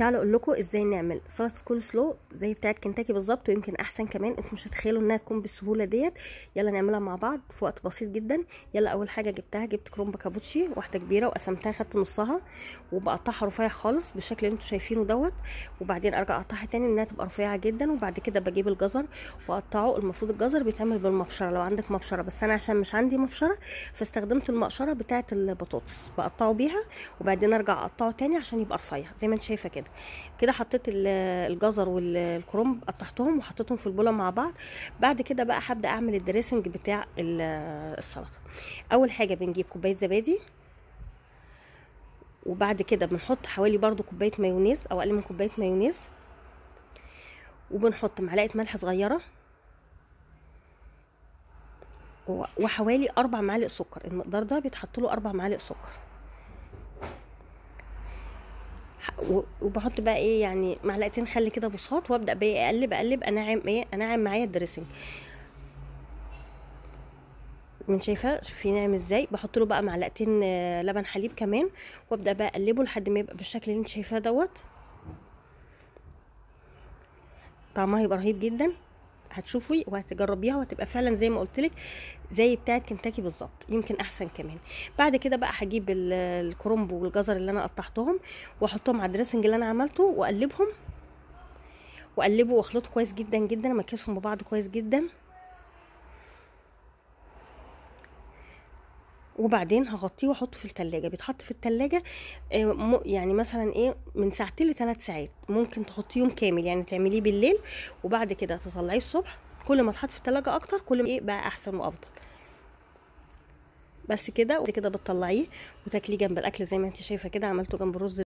تعالوا اقول لكم ازاي نعمل سلطة كول سلو زي بتاعه كنتاكي بالظبط، ويمكن احسن كمان. انتوا مش هتتخيلوا انها تكون بالسهولة ديت. يلا نعملها مع بعض في وقت بسيط جدا. يلا اول حاجة جبت كرومبا كابوتشي واحدة كبيرة وقسمتها، خدت نصها وبقطعها رفيع خالص بالشكل اللي انتوا شايفينه دوت، وبعدين ارجع اقطعها تاني انها تبقى رفيعة جدا. وبعد كده بجيب الجزر واقطعه. المفروض الجزر بيتعمل بالمبشره لو عندك مبشرة، بس انا عشان مش عندي مبشرة فاستخدمت المقشره بتاعه البطاطس، بقطعه بيها وبعدين ارجع اقطعه تاني عشان يبقى رفيع زي ما انت شايفه كده. كده حطيت الجزر والكرنب قطعتهم وحطيتهم في البوله مع بعض. بعد كده بقى هبدا اعمل ال dressing بتاع السلطة. اول حاجة بنجيب كوباية زبادي، وبعد كده بنحط حوالي برضو كوباية مايونيز او اقل من كوباية مايونيز، وبنحط معلقه ملح صغيرة وحوالي 4 معالق سكر. المقدار ده بيتحط له 4 معالق سكر. وبحط بقى ايه يعني معلقتين خل كده بساط، وابدا بقى اقلب اقلب انعم ايه انعم معايا ال dressing. من شايفه شوفي ناعم ازاي. بحط له بقى معلقتين لبن حليب كمان، وابدا بقى اقلبه لحد ما يبقى بالشكل اللي انت شايفاه دوت. طعمها هيبقى رهيب جدا، هتشوفي وهتجربيها وهتبقى فعلا زي ما قلت لك زي بتاعه كنتاكي بالظبط، يمكن احسن كمان. بعد كده بقى هجيب الكرنب والجزر اللي انا قطعتهم واحطهم على ال dressing اللي انا عملته، واقلبهم واقلبه واخلطه كويس جدا جدا، امكسهم ببعض كويس جدا. وبعدين هغطيه واحطه في التلاجة. بيتحط في التلاجة يعني مثلا ايه من ساعتين لثلاث ساعات، ممكن تحطيه يوم كامل، يعني تعمليه بالليل وبعد كده تطلعيه الصبح. كل ما تحط في التلاجة اكتر كل ما ايه بقى احسن وافضل. بس كده. وبعد كده بتطلعيه وتاكليه جنب الاكل زي ما انت شايفه كده. عملته جنب الرز.